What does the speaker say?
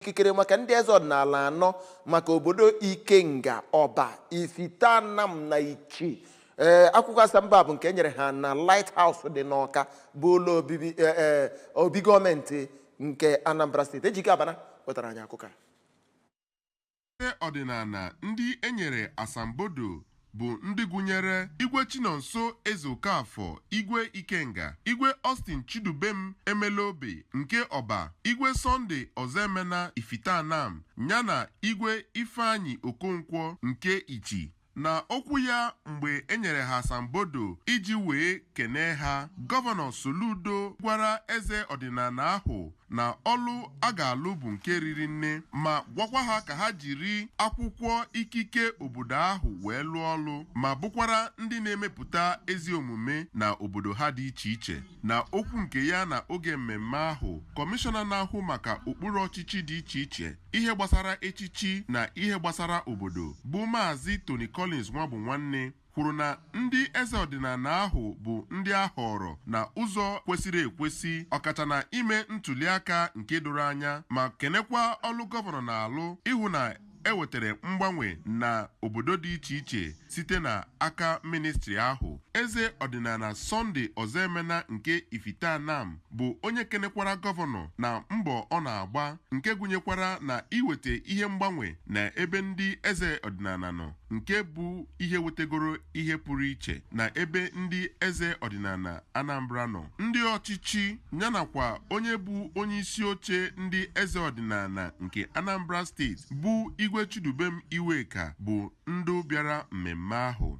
Ikikere maka ndị eze ọdịnala anọ maka obodo Ikenga, Ọba, Ifite-Anam na Ichi. Ee, akwụkwọ asambodo a bụ nke e nyere ha na Lighthouse dị n'Ọka, bụ ụlọ obibi obi gọọmenti nke Anambra Steeti. Ejike Abana wetara anyị akụkọ a. Eze ọdịnala ndị e nyere asambodo bụ ndị gụnyere Igwe Chinonso Ezeokafor, Igwe Ikenga, Igwe Austin Chidubem Emelobi nke Ọba, Igwe Sunday Ozoemena Ifite-Anam yana Igwe Ifeanyi Okonkwo nke Ichi. Na okwu ya mgbe e nyere ha asambodo iji wee kenee ha, Gọvanọ Soludo gwara eze ọdịnala ahụ na ọlụ a ga-alụ bụ nke riri nne, ma gwakwa ha ka ha jiri akwụkwọ ikike obodo ahụ wee lụọ ọlụ, ma bụkwara ndị na-emepụta ezi omume na obodo ha dị iche iche. Na okwu nke ya na oge mmemme ahụ, Kọmishọna na-ahụ maka okpuru ọchịchị dị iche iche, ihe gbasara echichi na ihe gbasara obodo, bụ Maazị Tony Collins Nwabunwanne, kwuru na ndị eze ọdịnala ahụ bụ ndị a họọrọ na ụzọ kwesịrị ekwesị, ọkacha na ime ntụliaka nke doro anya, ma kenekwa ọlụ gọvanọ na-alụ ịhụ na e wetara mgbanwe na obodo dị iche iche site na aka ministri ahụ. Eze ọdịnala Sunday Ozoemena nke Ifite-Anam bụ onye kenekwara gọvanọ na mbọ ọ na-agba, nke gụnyekwara na iweta ihe mgbanwe na ebe ndị eze ọdịnala nọ, nke bụ ihe wetegoro ihe pụrụ iche na ebe ndị eze ọdịnala Anambra nọ. Ndị ọchịchị yanakwa onye bụ onye isi oche ndị eze ọdịnala nke Anambra Steeti, bụ Igwe Chidubem Iweka, bụ ndụ bịara mmemme ahụ.